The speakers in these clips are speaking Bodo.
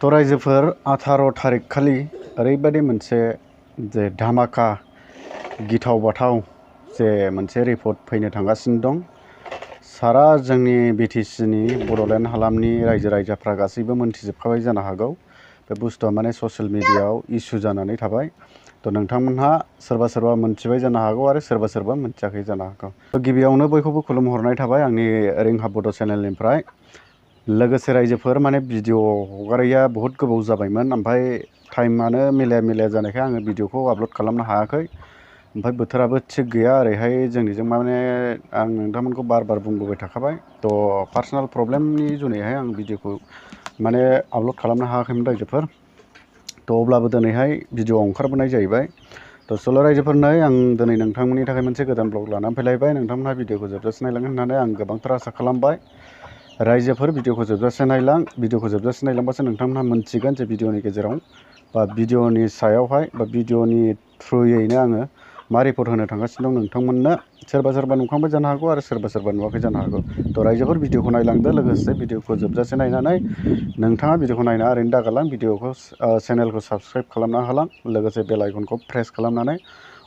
तो रायजोफोर 18 तारिख खालि ओरैबायदि मोनसे जे धामाका गिथाव बाथाव जे मोनसे रिपर्ट फैनो थांगासिनो दं। सारा जोंनि बिटिसिनि बड'लेण्ड हालामनि रायजो राजाफ्रा गासैबो मोनथिजोबखाबाय जानो हागौ। बे बुस्थुआ माने ससियेल मिडियायाव इस्यु जानानै थाबाय। तो नोंथांमोनहा सोरबा सोरबा मोनथिबाय जानो हागौ आरो सोरबा सोरबा मोनथियाखै जानो हागौ। तो गिबियावनो बयखौबो खुलुमहरनाय थाबाय आंनि रिंहा बड' चेनेलनिफ्राय। लोगोसे रायजोफोर माने भिडिअ हगारैया बहुत गोबाव जाबायमोन, ओमफ्राय टाइमानो मिलाया जानायखाय आङो भिडिअखौ आपल'ड खालामनो हायाखै। ओमफ्राय बोथोराबो थिग गैया ओरैहाय जोंनिजों माने आं नोंथांमोनखौ बार बुंबोबाय थाखाबाय। तो पार्सनेल प्रब्लेमनि जुनैहाय आं भिडिअखौ माने आपल'ड खालामनो हायाखैमोन रायजोफोर। तो अब्लाबो दिनैहाय भिडिअ ओंखारबोनाय जाहैबाय। तो सल' रायजोफोर नै आं दिनै नोंथांमोननि थाखाय मोनसे गोदान ब्लग लानानै फैलायबाय। नोंथांमोनहा भिडिअखौ जोबजासे नायलांगोन होननानै आं गोबांथार आसा खालामबाय। रायजोफोर भिडिअखौ जोबजासे नायलां, भिडिअखौ जोबजासे नायलांबासो नोंथांमोनहा मोनथिगोन जे भिडिअनि गेजेराव बा भिडिअनि सायावहाय बा भिडिअनि थ्रुयैनो आङो मा रिपर्ट होनो थांगासिनो दं नोंथांमोननो। सोरबा सोरबा नुखांबाय जानो हागौ आरो सोरबा सोरबा नुवाखै जानो हागौ। तो रायजोफोर भिडिअखौ नायलांदो, लोगोसे भिडिअखौ जोबजासे नायनानै नोंथाङा भिडिअखौ नायना ओरैनो दागारलां, भिडिअखौ चेनेलखौ साबस्क्राइब खालामना होलां, लोगोसे बेल आइकनखौ प्रेस खालामनानै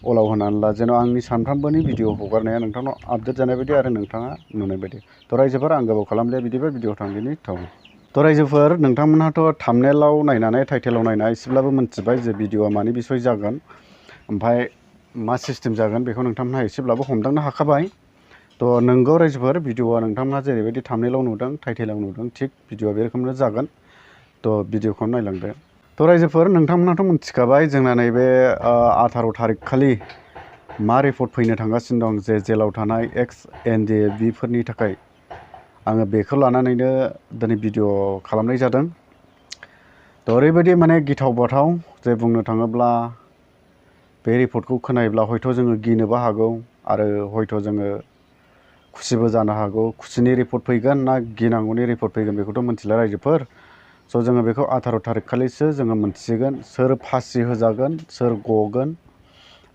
अलाव होनानै ला, जेन' आंनि सानफ्रामबोनि भिडिअ हगारनाया नोंथांनाव आपडेट जानाय बायदि आरो नोंथाङा नुनाय बायदि। तो रायजोफोर आं गोबाव खालामलिया बिदिबा भिडिअ थांदिनि थाव। तो रायजोफोर नोंथांमोनहाथ' थाम्बनेलाव नायनानै टाइटेलाव नायना एसेब्लाबो मोनथिबाय जे भिडिअआ मानि बिसय जागोन, ओमफ्राय मा सिस्टेम जागोन बेखौ नोंथांमोनहा एसेब्लाबो हमदांनो हाखाबाय। तो नोंगौ रायजोफोर भिडिअआ नोंथांमोनहा जेरैबायदि थाम्बनेलाव नुदों टाइटेलाव नुदों थिग भिडिअआ बे रोखोमनो जागोन। तो भिडिअखौ नायलांदो। तो रायजोफोर नोंथांमोनहाथ' मोनथिखाबाय जोंना नैबे 18 तारिख खालि मा रिपर्ट फैनो थांगासिनो दं, जे जेलाव थानाय एक्स NDA फोरनि थाखाय आङो बेखौ लानानैनो दिनै भिडिअ खालामनाय जादों। तो ओरैबायदि माने गिथाव बाथाव जे बुंनो थाङोब्ला बे रिपर्टखौ खोनायोब्ला हयथ' जोङो गिनोबो हागौ आरो हयथ' जोङो खुसिबो जानो हागौ। खुसिनि रिपर्ट फैगोन ना गिनांगौनि रिपर्ट फैगोन बेखौथ' मिथिला रायजोफोर। स' जोङो बेखौ 18 तारिख खालिसो जोङो मोनथिगोन सोर फासि होजागोन, सोर गगोन,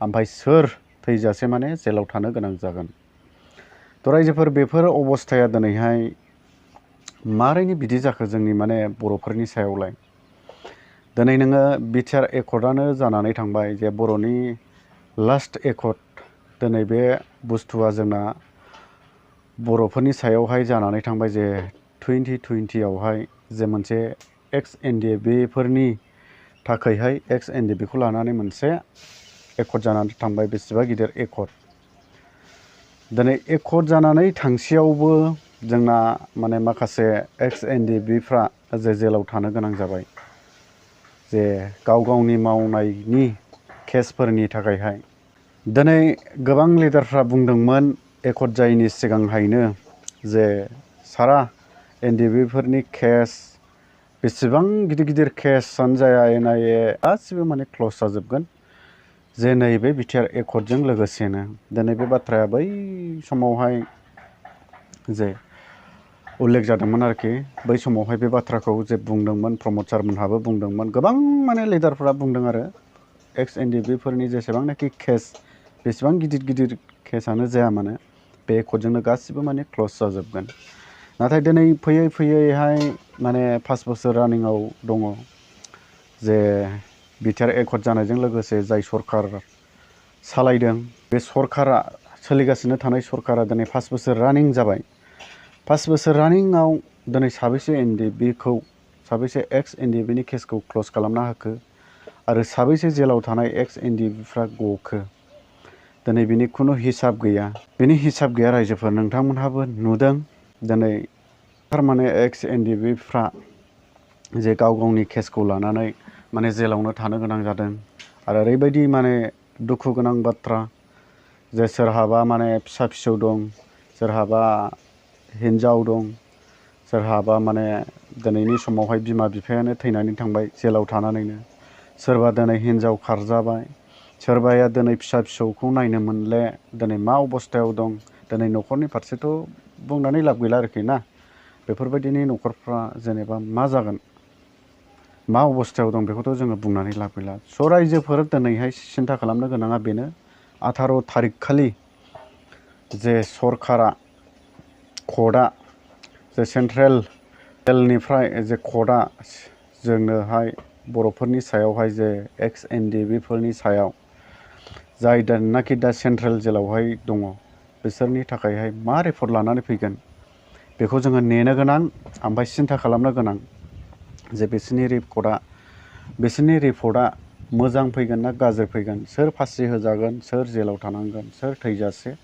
ओमफ्राय सोर थैजासे माने जेलाव थानो गोनां जागोन। तो रायजोफोर बेफोर अबस्थाया दिनैहाय मारैनो बिदि जाखो जोंनि माने बर'फोरनि सायावलाय। दिनै नोङो बिटिआर एकर्डआनो जानानै थांबाय, जे बर'नि लास्ट एकर्ड। दिनै बे बुस्थुआ जोंना बर'फोरनि सायावहाय जानानै थांबाय, जे 2020आवहाय जे मोनसे एक्स NDA फोरनि थाखायहाय एक्स NDA खौ लानानै मोनसे एकर्ड जानानै थांबाय। बेसेबा गिदिर एकर्ड। दिनै एकर्ड जानानै थांसेयावबो जोंना माने माखासे एक्स NDA फ्रा जे जेलाव थानो गोनां जाबाय, जे गावनि मावनायनि केसफोरनि थाखायहाय। दिनै गोबां लिडारफ्रा बुंदोंमोन एकर्ड जायैनि सिगांहायनो जे सारा NDA फोरनि केस, बेसेबां गिदिर केसानो जाया NIA गासिबो माने क्ल'ज जाजोबगोन, जे नैबे बिटिआर एकर्डजों लोगोसेनो। दिनै बे बाथ्राया बै समावहाय जे उल्लेख जादोंमोन आरोखि, बै समावहाय बे बाथ्राखौ जे बुंदोंमोन, प्रमद सारमोनहाबो बुंदोंमोन, गोबां माने लिडारफ्रा बुंदों आरो एक्स NDA फोरनि जेसेबांनाखि केस, बेसेबां गिदिर केसानो जाया मानो बे एकर्डजोंनो गासिबो माने क्ल'ज जाजोबगोन। नाथाय दिनै फैयैहाय माने 5 बोसोर रानिंआव दङ, जे बिटिआर एकर्ड जानायजों लोगोसे जाय सरकार सालायदों, बे सरकारा सोलिगासिनो थानाय सरकारा दिनै 5 बोसोर रानिं जाबाय। 5 बोसोर रानिंआव दिनै साबैसे साबैसे एक्स NDA नि केसखौ क्ल'ज खालामना होखो आरो साबैसे जेलाव थानाय एक्स NDA फ्रा गखो, दिनै बिनि खुनु हिसाब गैया। बिनि हिसाब गैया रायजोफोर। नोंथांमोनहाबो नुदों दिनै थारमाने एक्स NDA फ्रा जे गावनि केसखौ लानानै माने जेलावनो थानो गोनां जादों। आरो ओरैबायदि माने दुखु गोनां बाथ्रा, जे सोरहाबा माने फिसा फिसौ दं, सोरहाबा हिन्जाव दं, सोरहाबा माने दिनैनि समावहाय बिमा बिफायानो थैनानै थांबाय जेलाव थानानैनो। सोरबा दिनै हिन्जाव खारजाबाय, सोरबाया दिनै फिसा फिसौखौ नायनो मोनले, दिनै मा अबस्थायाव दं। दिनै न'खरनि फारसेथ' बुंनानै लाब गैला आरोखि ना। बेफोरबायदिनि न'खरफ्रा जेनेबा मा जागोन, मा अबस्थायाव दं बेखौथ' जोङो बुंनानै लाब गैला। स' रायजोफोर दिनैहाय सिन्था खालामनो गोनाङा बेनो, 18 तारिख खालि जे सरकारा, कर्टआ, जे सेन्ट्रेल जेलनिफ्राय जे कर्टआ जोंनोहाय बर'फोरनि सायावहाय जे एक्स एनडिबिफोरनि सायाव जाय दानाखि दा सेन्ट्रेल जेलावहाय दङ बिसोरनि थाखायहाय मा रिपर्ट लानानै फैगोन बेखौ जोङो नेनो गोनां ओमफ्राय सिन्था खालामनो गोनां जे बिसोरनि रिपर्टआ मोजां फैगोन ना गाज्रि फैगोन, सोर फासि होजागोन, सोर जेलाव थानांगोन, सोर थैजासे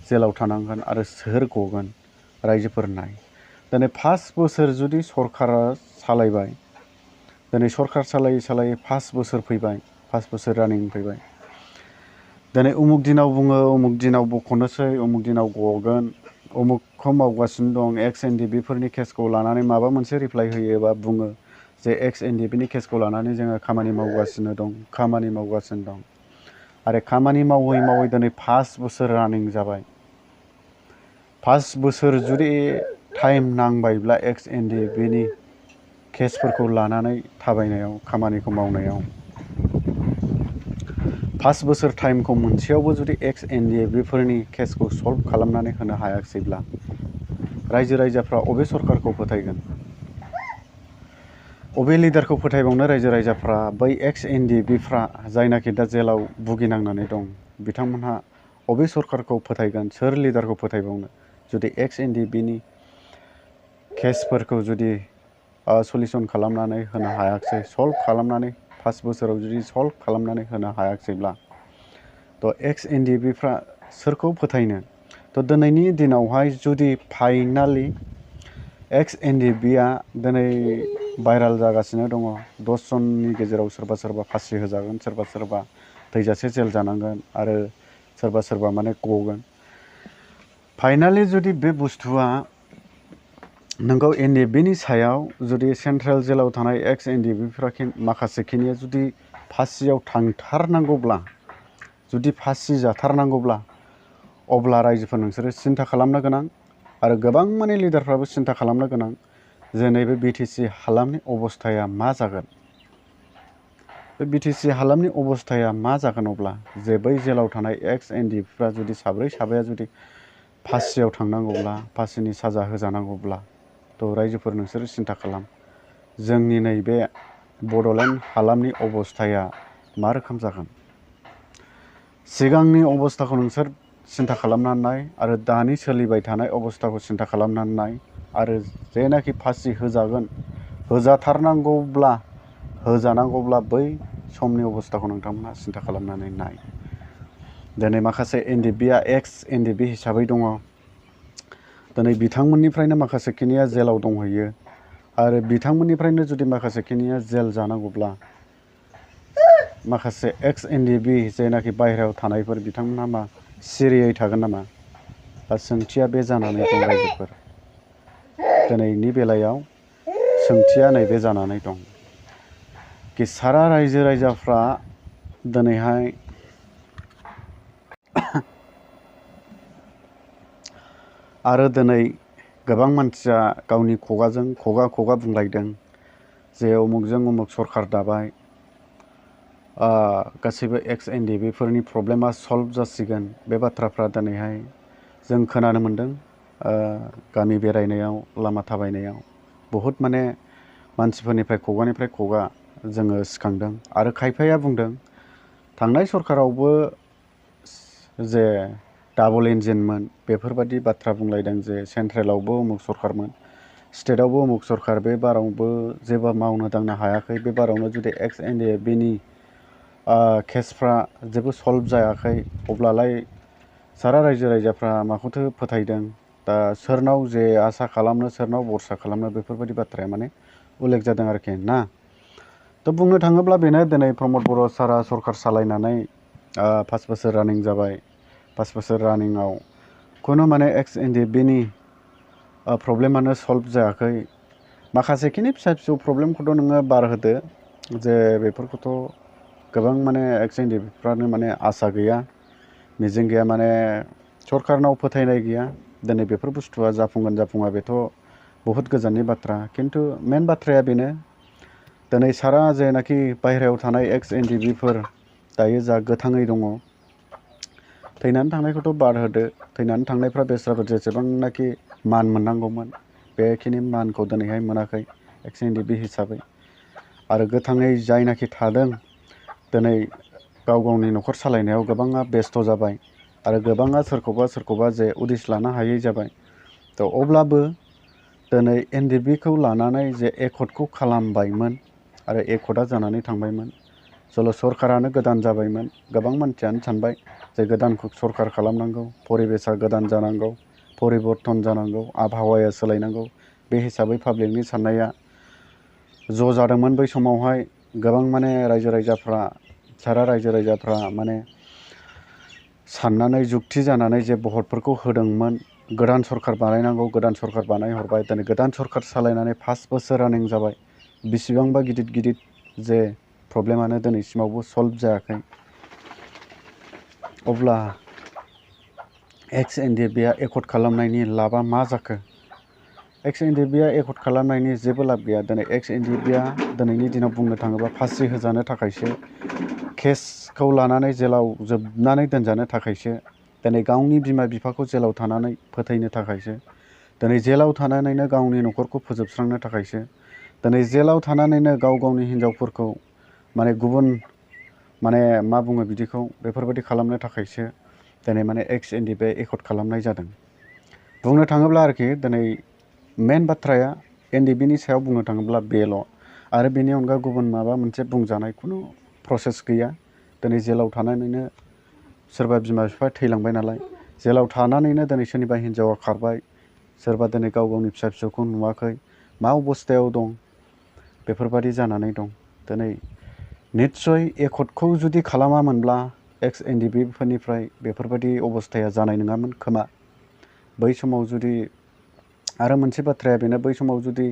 जेलाव थानांगोन आरो सोर गगोन रायजोफोर नाय। दिनै 5 बोसोर जुदि सरकारा सालायबाय, दिनै सरकार सालायै सालायै 5 बोसोर फैबाय, 5 बोसोर रानिं फैबाय। दिनै उमुक दिनाव बुङो, उमुक दिनाव बख'नोसै, उमुक दिनाव गगोन, उमुकखौ मावगासिनो दं, एक्स एनडिबिफोरनि केसखौ लानानै माबा मोनसे रिप्लाइ होयोबा बुङो जे एक्स एनडिबिनि केसखौ लानानै जोङो खामानि मावगासिनो दं आरो खामानि मावै मावै दिनै 5 बोसोर रानिं जाबाय। 5 बोसोर जुदि टाइम नांबायब्ला एक्स एनडिबिनि केसफोरखौ लानानै थाबायनायाव, खामानिखौ मावनायाव 5 बोसोर टाइमखौ मोनसेयावबो जुदि एक्स एनडिबिफोरनि केसखौ सल्भ खालामनानै होनो हायाखिसैब्ला रायजो राजाफ्रा अबे सरकारखौ फोथायगोन, अबे लिडारखौ फोथायबावनो रायजो राजाफ्रा? बै एक्स एनडिबिफ्रा जायनाखि दा जेलाव भुगिनांनानै दं बिथांमोनहा अबे सरकारखौ फोथायगोन, सोर लिडारखौ फोथायबावनो जुदि एक्स एनडिबिनि केसफोरखौ जुदि सलिउसन खालामनानै होनो हायाखिसै, सल्भ खालामनानै 5 बोसोराव जुदि सल्भ खालामनानै होनो हायाखिसैब्ला थ' एक्स एनडिबिफ्रा सोरखौ फोथायनो? थ' दिनैनि दिनावहाय जुदि फाइनालि एक्स एनडिबिआ दिनै भाइराल जागासिनो दङ, 10 जननि गेजेराव सोरबा सोरबा फासि होजागोन, सोरबा सोरबा थैजासे जेल जानांगोन आरो सोरबा सोरबा माने गगोन। फाइनालि जुदि बे बुस्थुआ नोंगौ एनडिबिनि सायाव जुदि सेन्ट्रेल जेलाव थानाय एक्स एनडिबिफ्रा माखासेखिनिया जुदि फासियाव थांथारनांगौब्ला, जुदि फासि जाथारनांगौब्ला अब्ला रायजोफोर नोंसोरो सिन्था खालामनो गोनां आरो गोबां माने लिडारफ्राबो सिन्था खालामनो गोनां जे नैबे बिटिसि हालामनि अबस्थाया मा जागोन। बे बिटिसि हालामनि अबस्थाया मा जागोन अब्ला जे बै जेलाव थानाय एक्स एनडिबिफ्रा जुदि साब्रैया जुदि फासियाव थांनांगौब्ला, फासिनि साजा होजानांगौब्ला थ' रायजोफोर नोंसोरो सिन्था खालाम जोंनि नैबे बड'लेण्ड हालामनि अबस्थाया मा रोखोम जागोन। सिगांनि अबस्थाखौ नोंसोर सिन्था खालामनानै नाय आरो दानि सोलिबाय थानाय अबस्थाखौ सिन्था खालामनानै नाय आरो जेनाखि फासि होजागोन, होजानांगौब्ला बै समनि अबस्थाखौ नोंथांमोनहा सिन्था खालामनानै नाय। दिनै माखासे एनडिबिआ एक्स एनडिबि हिसाबै दङ, दिनै बिथांमोननिफ्रायनो माखासेखिनिया जेलाव दंहैयो आरो बिथांमोननिफ्रायनो जुदि माखासेखिनिया जेल जानांगौब्ला माखासे एक्स एनडिबि जायनाखि बाहेरायाव थानायफोर बिथांमोनहा मा सिरियै थागोन नामा? दा सोंथिया बे जानानै दं रायजोफोर। दिनैनि बेलायाव सोंथिया नैबे जानानै दं कि सारा रायजो राजाफ्रा दिनैहाय आरो दिनै गोबां मानसिया गावनि खुगाजों खुगा बुंलायदों जे उमुकजों उमुक सरकार दाबाय, गासैबो एक्स एनडिबिफोरनि प्रब्लेमा सल्भ जासिगोन। बे बाथ्राफ्रा दिनैहाय जों खोनानो मोन्दों। गामि बेरायनायाव, लामा थाबायनायाव बहुद माने मानसिफोरनिफ्राय खुगा जोङो सिखांदों आरो खायफाया बुंदों थांनाय सरकारावबो जे डाबल इन्जिनमोन बेफोरबायदि बाथ्रा बुंलायदों जे सेन्ट्रेलावबो उमुक सरकारमोन, स्टेटआवबो उमुक सरकार, बे बारावबो जेबो मावनो दांनो हायाखै, बे बारावनो जुदि एक्स एनडिबिनि केसफ्रा जेबो सल्भ जायाखै अब्लालाय सारा रायजो राजाफ्रा माखौथो फोथायदों। दा सोरनाव जे आसा खालामनो, सोरनाव भरसा खालामनो, बेफोरबायदि बाथ्राया माने उल्लेख जादों आरोखि ना। थ' बुंनो थाङोब्ला बेनो दिनै प्रमद बर' सारा सरकार सालायनानै 5 बोसोर रानिं जाबाय। 5 बोसोर रानिंआव खुनु माने एक्स एनडिबिनि प्रब्लेमानो सल्भ जायाखै। माखासेखिनि फिसा फिसौ प्रब्लेमखौथ' नोङो बार होदो जे बेफोरखौथ' गोबां माने एक्स एनडिबिफ्रानो माने आसा गैया, मिजिं गैया, माने सरकारनाव फोथायनाय गैया। दिनै बेफोर बुस्थुआ जाफुंगोन जाफुङा बेथ' बहुद गोजाननि बाथ्रा, खिन्थु मेन बाथ्राया बेनो दिनै सारा जेनाखि बाहेरायाव थानाय एक्स एनडिबिफोर दायो जा गोथाङै दङ, थैनानै थांनायखौथ' बाद होदो, थैनानै थांनायफ्रा बेस्राफोर जेसेबांनाखि मान मोननांगौमोन बेखिनि मानखौ दिनैहाय मोनाखै एक्स एनडिबि हिसाबै। आरो गोथाङै जायनाखि थादों दिनै गाव गावनि न'खर सालायनायाव गोबाङा बेस्थ' जाबाय आरो गोबाङा सोरखौबा जे उदिस लानो हायै जाबाय। थ' अब्लाबो दिनै NDP-खौ लानानै जे एकर्डखौ खालामबायमोन आरो एकर्डआ जानानै थांबायमोन। सरकारानो गोदान जाबायमोन। गोबां मानसियानो सानबाय जे गोदानखौ सरकार खालामनांगौ, परिबेसा गोदान जानांगौ, परिबर्तन जानांगौ, आबहावाया सोलायनांगौ। बे हिसाबै पाब्लिकनि साननाया ज' जादोंमोन बै समावहाय। गोबां माने सारा रायजो राजाफ्रा माने साननानै जुक्ति जानानै जे भटफोरखौ होदोंमोन। गोदान सरकार बानायनांगौ, गोदान सरकार बानायहरबाय। दिनै गोदान सरकार सालायनानै 5 बोसोर रानिं जाबाय। बिसिबांबा गिदिर जे प्रब्लेमानो दिनैसिमावबो सल्भ जायाखै। अब्ला एक्स-NDP-आ एकर्ड खालामनायनि लाबा मा जाखो? एक्स-NDP-आ एकर्ड खालामनायनि जेबो लाब गैया। दिनै एक्स-NDP-आ दिनैनि दिनाव बुंनो थाङोबा फासि होजानो थाखायसो, केसखौ लानानै जेलाव जोबनानै दोनजानो थाखायसो, दिनै गावनि बिमा बिफाखौ जेलाव थानानै फोथैनो थाखायसो, दिनै जेलाव थानानैनो गावनि न'खरखौ फोजोबस्रांनो थाखायसो, दिनै जेलाव थानानैनो गाव गावनि हिनजावफोरखौ माने गुबुन माने मा बुङो बिदिखौ, बेफोरबायदि खालामनो थाखायसो दिनै माने एक्स-NDP-आ एकर्ड खालामनाय जादों। बुंनो थाङोब्ला आरोखि दिनै मेन बाथ्राया NDP-नि सायाव बुंनो थाङोब्ला बेल'। आरो बेनि अनगा गुबुन माबा मोनसे बुंजानाय खुनु प्रसेस गैया। दिनै जेलाव थानानैनो सोरबा बिमा बिफा थैलांबाय नालाय, जेलाव थानानैनो दिनै सोरनिबा हिनजावा खारबाय, सोरबा दिनै गाव गावनि फिसा फिसौखौ नुवाखै, मा अबस्थायाव दं, बेफोरबायदि जानानै दं। दिनै निस्सय एकर्डखौ जुदि खालामामोनब्ला एक्स-NDP-फोरनिफ्राय बेफोरबायदि अबस्थाया जानाय नङामोन खोमा। बै समाव जुदि आरो मोनसे बाथ्राया बेनो, बै समाव जुदि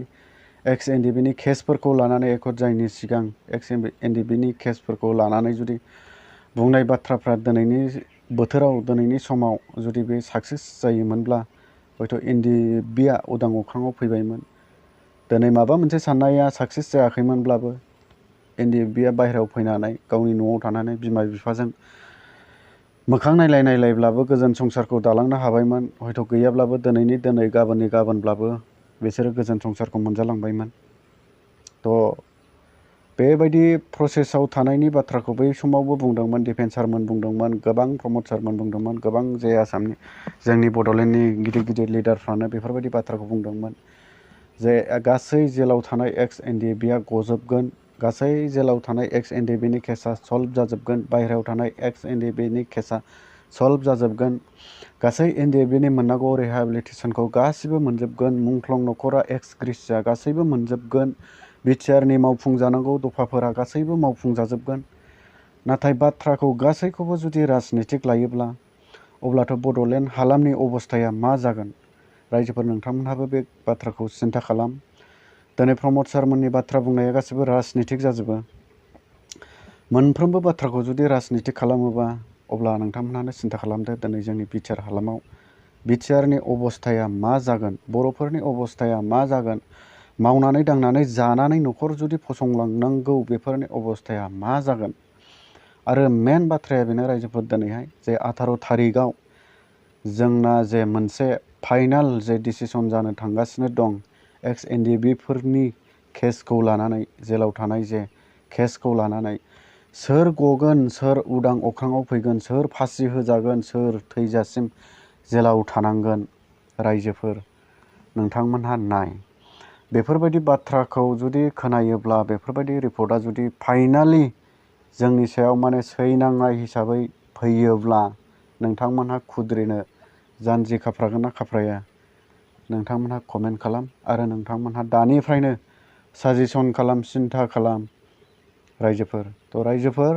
एक्स-NDP-नि केसफोरखौ लानानै एकर्ड जायैनि सिगां एक्स-NDP-नि केसफोरखौ लानानै जुदि बुंनाय बाथ्राफ्रा दिनैनि बोथोराव, दिनैनि समाव जुदि बे साक्सेस जायोमोनब्ला हयथ' NDP-आ उदां अख्राङाव फैबायमोन। दिनै माबा मोनसे साननाया साक्सेस जायाखैमोनब्लाबो NDP-आ बाहेरायाव फैनानै गावनि न'आव थानानै बिमा बिफाजों मोखां नायलायब्लाबो गोजोन संसारखौ दालांनो हाबायमोन। हयथ' गैयाब्लाबो दिनैनि दिनै गाबोननि गाबोनब्लाबो बिसोरो गोजोन संसारखौ मोनजालांबायमोन। थ' बेबायदि प्रसेसआव थानायनि बाथ्राखौ बै समावबो बुंदोंमोन, डिफेन्स सारमोन बुंदोंमोन, गोबां प्रमद सारमोन बुंदोंमोन, गोबां जे आसामनि जोंनि बड'लेण्डनि गिदिर लिडारफ्रानो बेफोरबायदि बाथ्राखौ बुंदोंमोन जे गासै जेलाव थानाय एक्स-NDP-आ गजोबगोन, गासै जेलाव थानाय एक्स-NDP-नि केसा सल्भ जाजोबगोन, बाहेरायाव थानाय एक्स-NDP-नि केसा सल्भ जाजोबगोन, गासै NDP-नि मोननांगौ रिहेबिलिटेसनखौ गासिबो मोनजोबगोन, मुंख्लं न'खरा एक्स ग्रेसिया गासैबो मोनजोबगोन, बिटिआरनि मावफुंजानांगौ दफाफोरा गासैबो मावफुंजाजोबगोन। नाथाय बाथ्राखौ गासैखौबो जुदि राजनितिक लायोब्ला अब्लाथ' बड'लेण्ड हालामनि अबस्थाया मा जागोन? रायजोफोर नोंथांमोनहाबो बे बाथ्राखौ सिन्था खालाम। दिनै प्रमद सारमोननि बाथ्रा बुंनाया गासैबो राजनितिक जाजोबो। मोनफ्रोमबो बाथ्राखौ जुदि राजनितिक खालामोबा अब्ला नोंथांमोनहानो सिन्था खालामदो दिनै जोंनि बिटिआर हालामाव बिटिआरनि अबस्थाया मा जागोन, बर'फोरनि अबस्थाया मा जागोन, मावनानै दांनानै जानानै न'खर जुदि फसंलांनांगौ बेफोरनि अबस्थाया मा जागोन? आरो मेन बाथ्राया बेनो रायजोफोर दिनैहाय जे 18 थारिखआव जोंना जे मोनसे फाइनाल जे डिसिसन जानो थांगासिनो दं एक्स-NDP-फोरनि केसखौ लानानै, जेलाव थानाय जे केसखौ लानानै, सोर गगोन, सोर उदां अख्राङाव फैगोन, सोर फासि होजागोन, सोर थैजासिम जेलाव थानांगोन? रायजोफोर नोंथांमोनहा नाय, बेफोरबायदि बाथ्राखौ जुदि खोनायोब्ला, बेफोरबायदि रिपर्टआ जुदि फाइनालि जोंनि सायाव माने सैनांनाय हिसाबै फैयोब्ला नोंथांमोनहा खुद्रिनो जानजि खाफ्रागोन ना खाफ्राया? नोंथांमोनहा कमेन्ट खालाम आरो नोंथांमोनहा दानिफ्रायनो साजेसन खालाम, सिन्था खालाम रायजोफोर। थ' रायजोफोर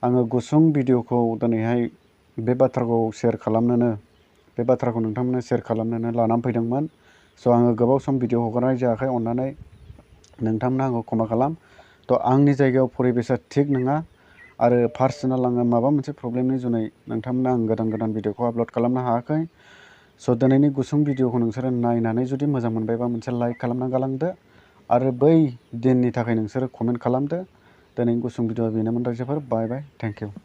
आङो गुसुं भिडिअखौ दिनैहाय बे बाथ्राखौ बे बाथ्राखौ नोंथांमोननो शेयार खालामनोनो लानानै फैदोंमोन। स' आङो गोबाव सम भिडिअ हगारनाय जायाखै, अननानै नोंथांमोनहा आंखौ क्षमा खालाम। थ' आंनि जायगायाव परिबेसा थिग नङा आरो पार्सनेल आङो माबा मोनसे प्रब्लेमनि जुनै नोंथांमोननो आं गोदान भिडिअखौ आपल'ड खालामनो हायाखै। स' दिनैनि गुसुं भिडिअखौ नोंसोरो नायनानै जुदि मोजां मोनबायबा मोनसे लाइक खालामना गालांदो आरो बै दिननि थाखाय नोंसोरो कमेन्ट खालामदो। दिनैनि गुसुं भिडिअआ बेनोमोन रायजोफोर। बाय बाय, थेंक इउ।